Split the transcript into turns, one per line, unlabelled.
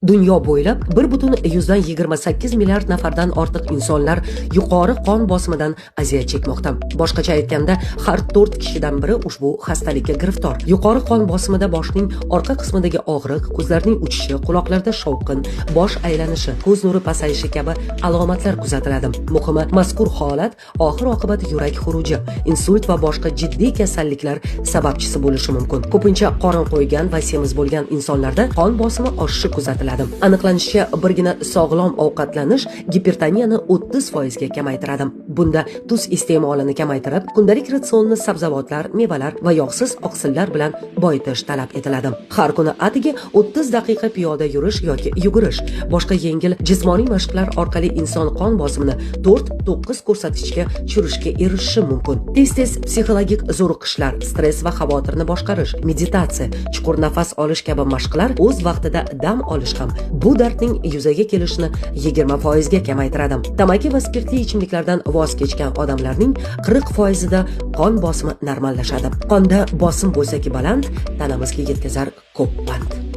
Dunyo bo'ylab 1,28 milliard nafardan ortiq insonlar yuqori qon bosimidan aziyat chekmoqda. Boshqacha aytganda, har 4 kishidan biri ushbu xastalikka giriftor. Yuqori qon bosimida boshning orqa qismidagi og'riq, ko'zlarning uchishi, quloqlarda shovqin, bosh aylanishi, ko'z nuri pasayishi kabi alomatlar kuzatiladi. Muhimi, mazkur holat oxir oqibat yurak xuruji, insult va boshqa jiddiy kasalliklar sababchisi bo'lishi mumkin. Ko'pincha qorin qo'ygan va semiz bo'lgan insonlarda qon bosimi oshishi kuzatiladi. Aniqlanishicha, birgina sog'lom ovqatlanish gipertoniyani 30% ga kamaytiradi. Bunda tuz iste'molini kamaytirib, kundalik ratsionni sabzavotlar, mevalar va yog'siz oqsillar bilan boyitish talab etiladi. Har kuni atigi 30 daqiqa piyoda yurish yoki yugurish, boshqa yengil jismoniy mashqlar orqali inson qon bosimini 4-9 ko'rsatkichga tushirishga erishishi mumkin. Tez-tez psixologik zo'riqishlar, stress va xavotirni boshqarish, meditatsiya, chuqur nafas olish kabi mashqlar, o'z vaqtida dam olish ham bu dardning yuzaga kelishini 20% ga kamaytiradi. Tamaki va spirtli ichimliklardan voz kechgan odamlarning 40% ida qon bosimi normallashadi. Qonda bosim bo'lsaki baland, tanamizga yetkazar ko'p pand.